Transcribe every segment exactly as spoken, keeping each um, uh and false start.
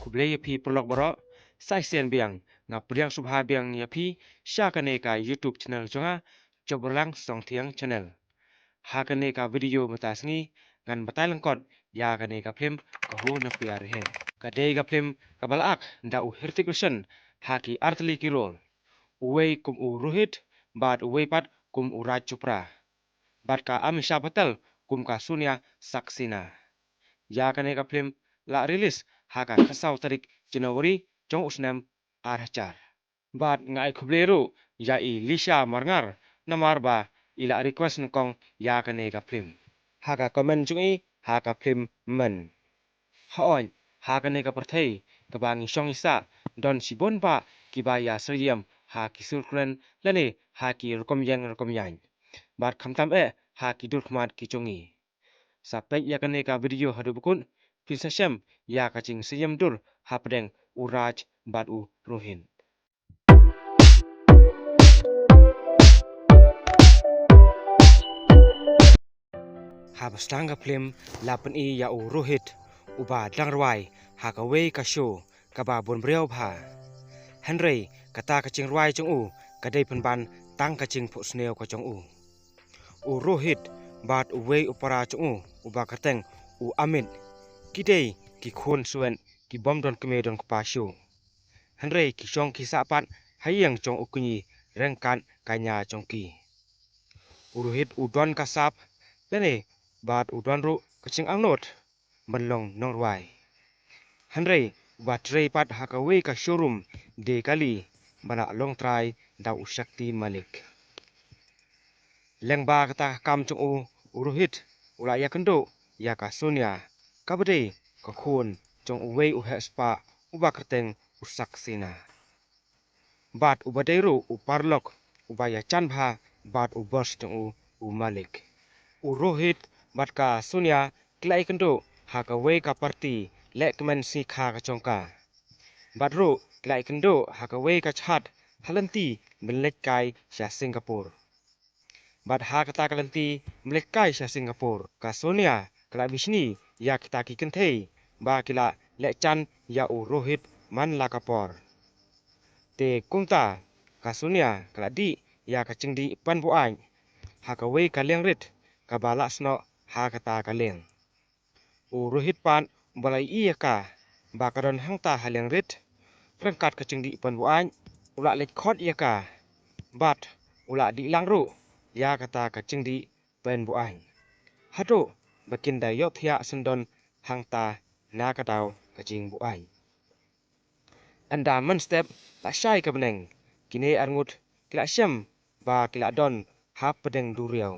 Khublei ïa phi paralok baroh, sa shisien biang nga pdiang sngewbha biang ïa phi sha kane ka YouTube channel jong nga, Jopbrang Songthiang Channel. Ha kane ka video mynta sngi ngan batai lyngkot ïa kane ka phlim Kaho Na Pyar Hai. Ka dei ka phlim kaba la act da u Hrithik Roshan ha ki artylli ki role. Uwei kum u Rohit bad uwei pat kum u Raj Chopra. Bad ka Amisha Patel kum ka Sonia Saxena. Ïa kane ka phlim la release ha ka khatsaw tarik January jong u snem ar hajar. Bad nga ai khublei ruh ïa i Lisha Marngar namar ba i la request nyngkong ïa kane ka phlim ha ka comment jong i ha ka phlim Men. Hooid, ha kane ka pyrthei kaba ngi shong ngi sah, don shibun bah kiba ïa syriem ha ki sur kren lane ha ki rukom ïeng rukom ïaid. Bad khamtam eh ha ki dur khmat ki jong ngi. Sa peit ïa kane ka video haduh ba kut, phin sa shem ïa ka jingsyriem dur hapdeng u Raj bad u Rohit. Haba sdang ka phlim la pyni ïa u Rohit uba dang rwai ha kawei ka show kaba bun briew bha. Hynrei kata ka jingrwai jong u ka dei pynban tang ka jingphohsniew ka jong u. U Rohit bad uwei u para jong u uba kyrteng u Amit, ki dei ki khun swet ki bym don kmie don kpa shuh. Hynrei ki shong ki sah pat ha ïing jong u kñi ryngkat ka nia jong ki. U Rohit u don ka sap lane bad u don ruh ka jingangnud ban long nongrwai. Hynrei uba trei pat ha kawei ka showroom dei kali ba la long trai da u Shakti Malik. Lyngba kata ka kam jong u, u Rohit u la ïakynduh ïa ka Sonia, kaba dei ka khun jong uwei u heh spah uba kyrteng u Saxena. Bad uba dei ruh u paralok uba ïajan bha bad u boss jong u, u Malik. U Rohit bad ka Sonia ki la ïakynduh ha kawei ka party lehkmen sngi kha ka jong ka. Bad ruh ki la ïakynduh ha kawei ka jhat ha lynti ban leit kai sha Singapore. Bad ha kata ka lynti ban leit kai sha Singapore, ka Sonia ka la bishni ïa kita ki kynthei ba ki la lehjan ïa u Rohit man la ka por. Te kumta ka Sonia ka la dih ïa ka jingdih pynbuaid ha kawei ka liang rit kaba la snoh ha kata ka liang. U Rohit pat uba la ïohi ïa ka ba ka don hangta ha liang rit ryngkat ka jingdih pynbuaid, u la leit khot ïa ka bad u la dih lang ruh ïa kata ka jingdih pynbuaid haduh ba kin da ïohthiah syndon hangta na ka daw ka jingbuaid. Ynda mynstep la shai ka bneng, kine arngut ki la shem ba ki la don hapdeng duriaw.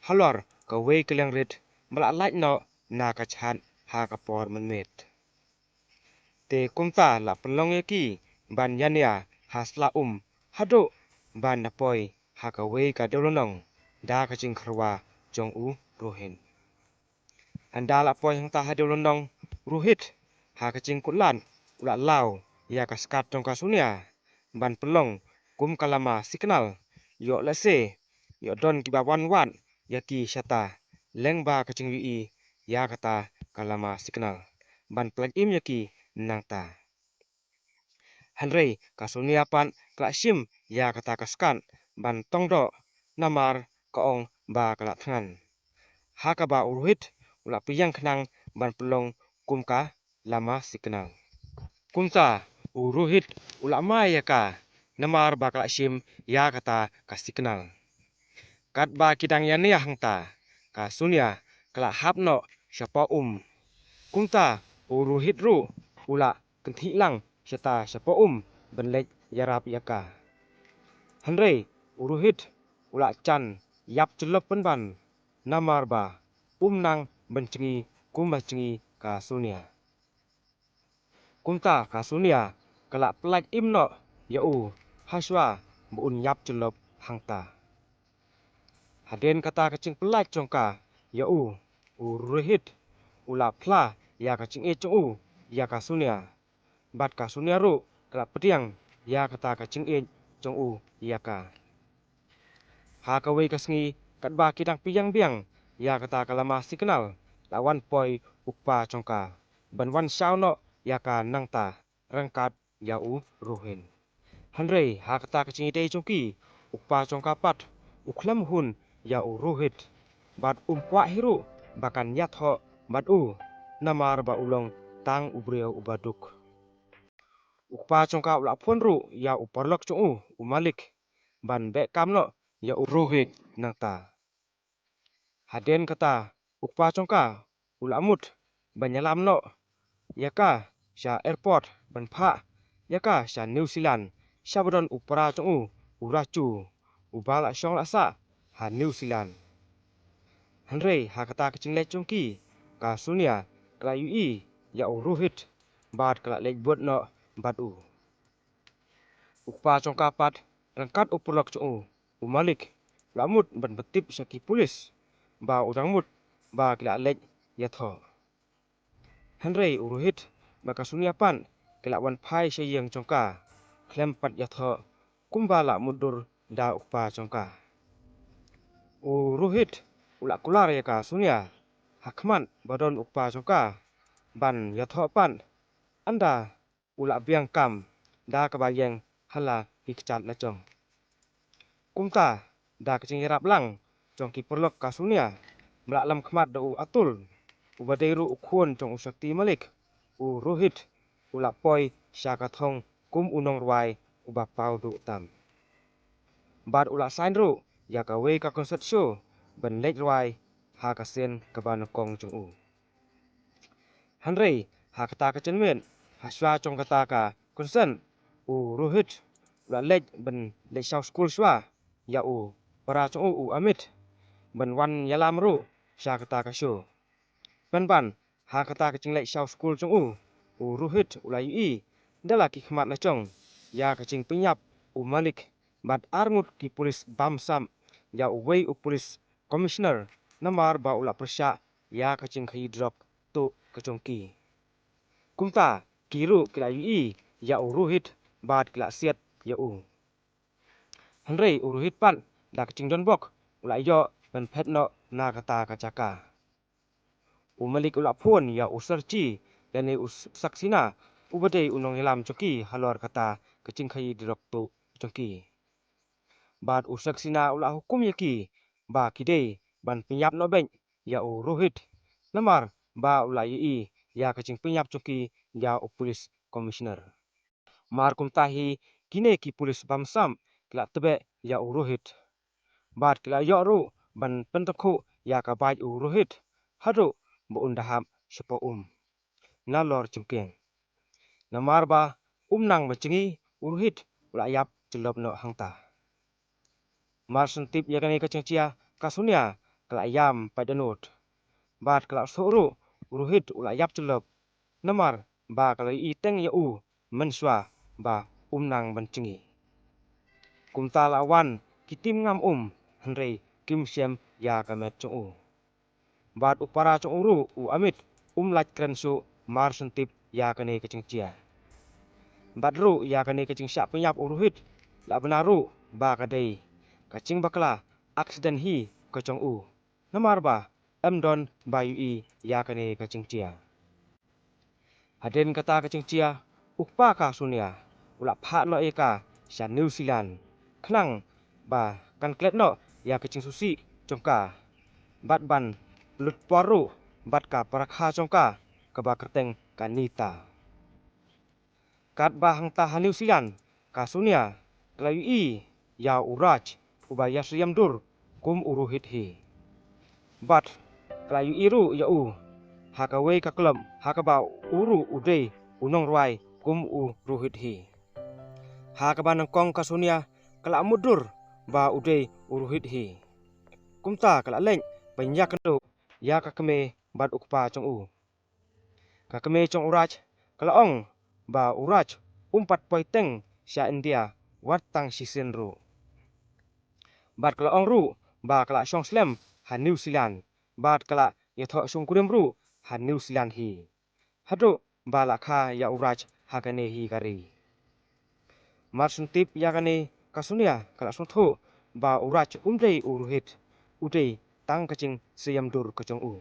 Halor kawei ka liang rit ba la lait noh na ka jhat ha ka por mynmiet. Te kumta la pynlong ïa ki ban ïania ha sla um haduh ban da poi ha kawei ka dewlynnong da ka jingkyrwa jong u Rohit. Ynda la poi hangta ha dewlynnong, u Rohit ha ka jingkutlad u la law ïa ka skat jong ka Sonia ban pynlong kum ka lama signal, ïoh lehse ïoh don kiba wan wad ïa ki shata lyngba ka jingïohi ïa kata ka lama signal ban pyllait im ïa ki nangta. Hynrei ka Sonia pat ka la shim ïa kata ka skat ban tong doh namar ka ong ba ka la thngan ha kaba u Rohit u la pdiang khnang ban pynlong kum ka lama signal. Kumta u Rohit u la mai ïa ka namar ba ka la shim ïa kata ka signal. Katba ki dang ïania hangta, ka Sonia ka la hap noh shapoh um. Kumta u Rohit ruh u la kynthih lang shata shapoh um ban leit ïarap ïa ka. Hynrei u Rohit u la jan ïap jyllop pynban namar ba um nang ban jngi kumba jngi ka Sonia. Kumta ka Sonia ka la pyllait im noh ïa u hashwa ba un ïap jyllop hangta. Hadien kata ka jingpyllait jong ka ïa u, u Rohit u la phla ïa ka jingïeit jong u ïa ka Sonia. Bad ka Sonia ruh ka la pdiang ïa kata ka jingïeit jong u ïa ka. Ha kawei ka sngi katba ki dang pdiang biang ïa kata ka lama signal, la wan poi u kpa jong ka ban wan shaw noh ïa ka nangta ryngkat ïa u Rohit. Hynrei ha kata ka jingïadei jong ki, u kpa jong ka pat u khlem hun ïa u Rohit bad um kwah hi ruh ba kan ïathoh bad u, namar ba u long tang u briew uba duk. U kpa jong ka u la phone ruh ïa u paralok jong u, u Malik, ban beh kam noh ïa u Rohit nangta. Hadien kata u kpa jong ka u la mut ban ïalam noh ïa ka sha airport ban phah ïa ka sha New Zealand, sha ba don u para jong u, u Raju, uba la shong la sah ha New Zealand. Hynrei ha kata ka jingleit jong ki, ka Sonia ka la ïohi ïa u Rohit bad ka la leit bud noh bad u. U kpa jong ka pat ryngkat u paralok jong u, u Malik, u la mut ban pyntip sha ki pulis ba u dang mut ba ki la leit ïathoh. Hynrei u Rohit bad ka Sonia pat ki la wan phai sha ïing jong ka khlem pat ïathoh, kumba la mutdur da u kpa jong ka. U Rohit u la kular ïa ka Sonia ha khmat ba don u kpa jong ka ban ïathoh pat, ynda u la biang kam da kaba ïeng ha la ki kjat la jong. Kumta da ka jingïarap lang jong ki paralok ka Sonia, ba la lam khmat da u Atul, uba dei ruh u khun jong u Shakti Malik, u Rohit u la poi sha ka thong kum u nongrwai uba paw duh tam. Bad u la sign ruh ïa kawei ka concert show ban leit rwai ha ka sien kaba nyngkong jong u. Hynrei ha kata ka janmiet, ha shuwa jong kata ka concert, u Rohit u la leit ban leit shaw skul shuwa ïa u para jong u, u Amit, ban wan ïalam ruh sha kata ka show. Pynban ha kata ka jingleit shaw skul jong u, u Rohit u la ïohi da la ki khmat la jong ïa ka jingpynïap u Malik bad arngut ki pulis bamsap ïa uwei u police commissioner, namar ba u la pyrshah ïa ka jingkhaïi drok tuh ka jong ki. Kumta ki ruh ki la ïohi ïa u Rohit bad ki la siat ïa u. Hynrei u Rohit pat da ka jingdon bok u la ïoh ban phet noh na kata ka jaka. U Malik u la phone ïa u Sarchi, lane u Saksina, uba dei u nongïalam jong ki halor kata ka jingkhaïi drok tuh jong ki. Bad u Saksina u la hukum ïa ki ba ki dei ban pynïap noh beit ïa u Rohit, namar ba u la ïohi ïa ka jingpynïap jong ki ïa u police commissioner. Mar kumta hi, kine ki pulis bamsap ki la tbeh ïa u Rohit bad ki la ïoh ruh ban pyntyngkhuh ïa ka bike u Rohit haduh ba un da hap shapoh um nalor jingkieng. Namar ba um nang ban jngi, u Rohit u la ïap jyllop noh hangta. Mar shen tip ïa kane ka jingjia, ka Sonia ka la ïam paidbah nud bad ka la sngewthuh ruh u Rohit u la ïap jyllop, namar ba ka la ïohi teng ïa u mynshuwa ba um nang ban jngi. Kumta la wan ki tim ngam um, hynrei kim shem ïa ka met jong u. Bad u para jong u ruh u Amit um lait kren shuh mar shen tip ïa kane ka jingjia. Bad ruh ïa kane ka jingshah pynïap u Rohit la bna ruh ba ka dei ka jingbakla, accident hi ka jong u, namar ba em don ba ïohi ïa kane ka jingjia. Hadien kata ka jingjia, u kpa ka Sonia u la phah noh ïa ka sha New Zealand, khnang ba kan klet noh ïa ka jingsngewsih jong ka bad ban lut por ruh bad ka para kha jong ka kaba kyrteng ka Nita. Katba hangta ha New Zealand, ka Sonia ka la ïohi ïa u Raj, uba ïasyriem dur kum u Rohit hi. Bad ka la ïohi ruh ïa u ha kawei ka club, ha kaba u ruh u dei u nongrwai kum u Rohit hi. Ha kaba nyngkong ka Sonia ka la mutdur ba u dei u Rohit hi. Kumta ka la leit ban ïakynduh ïa ka kmie bad u kpa jong u. Ka kmie jong u Raj ka la ong ba u Raj um pat poi teng sha India wat tang shisien ruh. Bad ka la ong ruh ba ka la shong slem ha New Zealand, bad ka la ïathoh shongkurim ruh ha New Zealand hi, haduh ba la kha ïa u Raj ha kane hi ka ri. Mar shen tip ïa kane, ka Sonia ka la sngewthuh ba u Raj um dei u Rohit, u dei tang ka jingsyriem dur ka jong u.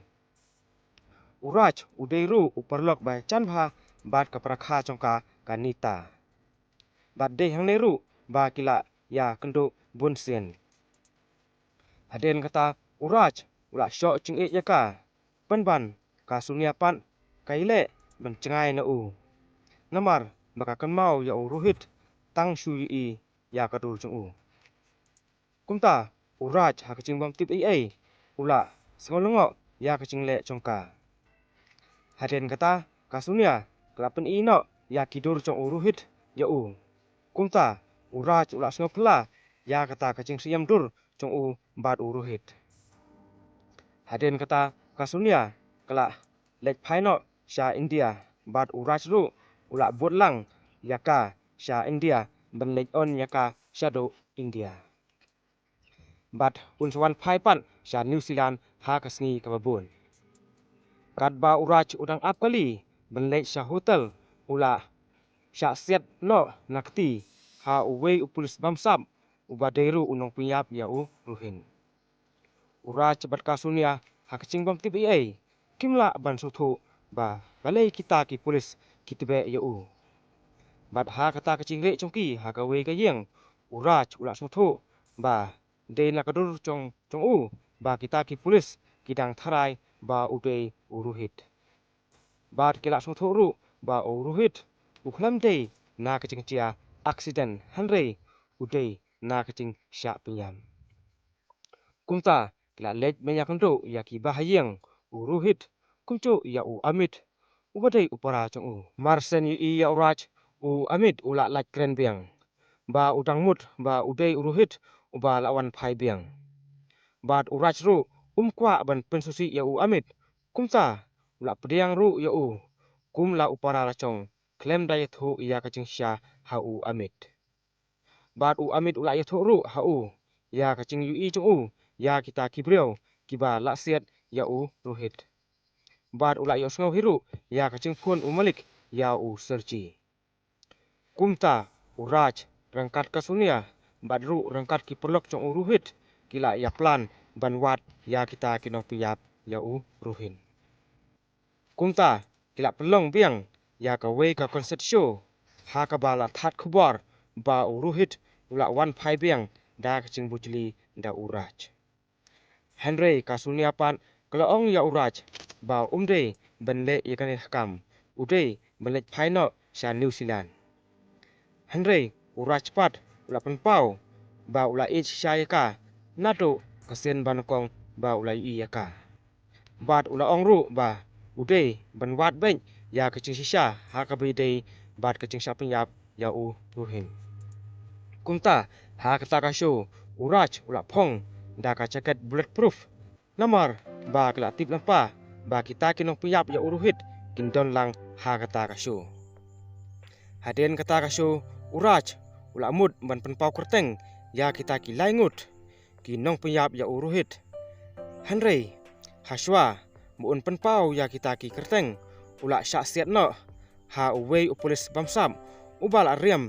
U Raj u dei ruh u paralok ba jan bha bad ka para kha jong ka ka Nita. Bad dei hangne ruh ba ki la ïakynduh bun sien. Hadien kata u Raj u la shoh jingïeit ïa ka, pynban ka Sonia pat ka ïaleh ban jngai na u, namar ba ka kynmaw ïa u Rohit tang shu ïohi ïa ka dur jong u. Kumta u Raj ha ka jingbym tip ei ei u la sngew lyngngoh ïa ka jingleh jong ka. Hadien kata ka Sonia ka la pyni noh ïa ki dur jong u Rohit ïa u. Kumta u Raj u la sngew phylla ïa kata ka jingsngewsih dur jong u bad u Rohit. Hadien kata ka Sonia ka la leit phai noh sha India bad u Raj ruh u la bud lang ïa ka sha India ban leit on ïa ka shaduh India. Bad un sa wan phai pat sha New Zealand ha ka sngi kaba bud. Katba u Raj u dang ap kali ban leit sha hotel u la shah siat noh na kti ha uwei u pulit bamsap uba dei ruh u nongpynïap ïa u Rohit. U Raj bad ka Sonia ha ka jingbym tip ei ei kim lah ban sngewthuh ba balei kita ki pulit ki tbeh ïa u. Bad ha kata ka jingïaleh jong ki ha kawei ka ïing u Raj u la sngewthuh ba dei na ka dur jong jong u ba kita ki pulit ki dang tharai ba u dei u Rohit. Bad ki la sngewthuh ruh ba u Rohit u khlem dei na ka jingjia accident hynrei u dei na ka jingshah pynïap. Kumta ki la leit ban ïakynduh ïa ki bahaïing u Rohit kumjuh ïa u Amit uba dei u para jong u. Mar shen ïohi ïa u Raj u Amit u la lait kren biang ba u dang mut ba u dei u Rohit uba la wan phai biang. Bad u Raj ruh um kwah ban pynsngewsih ïa u Amit, kumta u la pdiang ruh ïa u kum la u para la jong khlem da ïathuh ïa ka jingshisha ha u Amit. Bad u Amit u la ïathuh ruh ha u ïa ka jingïohi jong u ïa kita ki briew kiba la siat ïa u Rohit. Bad u la ïohsngew hi ruh ïa ka jingphone u Malik ïa u Sergi. Kumta u Raj ryngkat ka Sonia bad ruh ryngkat ki paralok jong u Rohit ki la ïa plan ban wad ïa kita ki nongpynïap ïa u Rohit. Kumta ki la pynlong biang ïa kawei ka concert show ha kaba la thad khubor ba u Rohit u la wan phai biang da ka jingbujli da u Raj. Hynrei ka Sonia pat ka la ong ïa u Raj ba um dei ban leh ïa kane ka kam, u dei ban leit phai noh sha New Zealand. Hynrei u Raj pat u la pynpaw ba u la ïeit shisha ïa ka naduh ka sien ba nyngkong ba u la ïohi ïa ka. Bad u la ong ruh ba u dei ban wad beit ïa ka jingshisha ha kaba ïadei bad ka jingshah pynïap ïa u Rohit. Kumta ha kata ka show u Raj u la phong da ka jacket bulletproof namar ba ki la tip lypa ba kita ki nongpynïap ïa u Rohit kin don lang ha kata ka show. Hadien kata ka show u Raj u la mut ban pynpaw kyrteng ïa kita ki lai ngut ki nongpynïap ïa u Rohit. Hynrei hashwa ba un pynpaw ïa kita ki kyrteng u la shah siat noh ha uwei u pulit bamsap uba la riam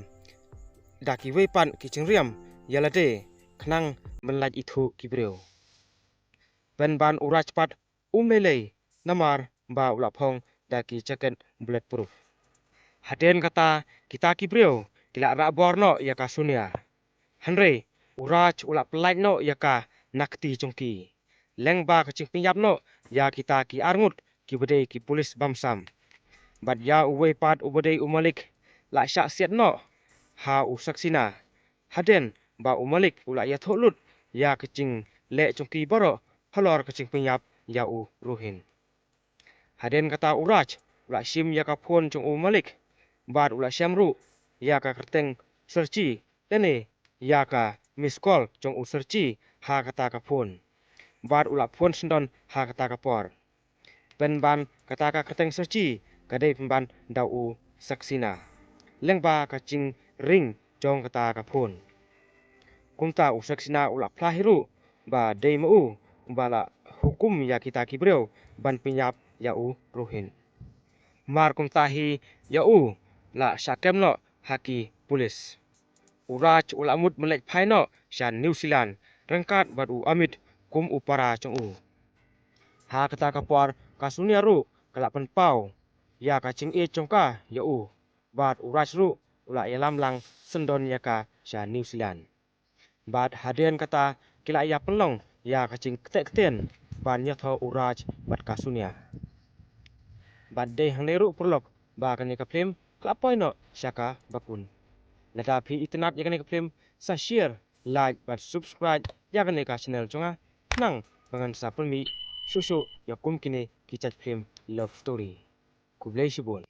da kiwei pat ki jingriam ïa lade khnang ban lait ithuh ki briew. Pynban u Raj pat um lei lei namar ba u la phong da ki jacket bulletproof. Hadien kata kita ki briew ki la rah bor noh ïa ka Sonia. Hynrei u Raj u la pyllait noh ïa ka na kti jong ki lyngba ka jingpynïap noh ïa kita ki arngut kiba dei ki pulit bamsap. Bad ïa uwei pat uba dei u Malik la shah siat noh ha u Saksina. Hadien ba u Malik u la ïathuh lut ïa ka jingleh jong ki baroh halor ka jingpynïap ïa u Rohit. Hadien kata u Raj u la shim ïa ka phone jong u Malik bad u la shem ruh ïa ka kyrteng Sergi lane ïa ka miss call jong u Sergi ha kata ka phone. Bad u la phone syndon ha kata ka por. Pynban kata ka kyrteng Sergi ka dei pynban da u Saksina lyngba ka jingring jong kata ka phone. Kumta u Saksina u la phla hi ruh ba dei ma u uba la hukum ïa kita ki briew ban pynïap ïa u Rohit. Mar kumta hi ïa u la shah kem noh ha ki pulit. U Raj u la mut ban leit phai noh sha New Zealand ryngkat bad u Amit kum u para jong u. Ha kata ka por ka Sonia ruh ka la pynpaw ïa ka jingïeit jong ka ïa u. Bad u Raj ruh u la ïalam lang syndon ïa ka sha New Zealand. Bad hadien kata ki la ïa pynlong ïa ka jingkynthei ktien ban ïathoh u Raj bad ka Sonia. Bad dei hangne ruh paralok ba kane ka film ka la poi noh sha ka bakun. Lada phi itynnad ïa kane ka film, sa share, like bad subscribe ïa kane ka channel jong nga, khnang ba ngan sa pynmih shuh shuh ïa kum kine ki jait film love story. Khublei shibun.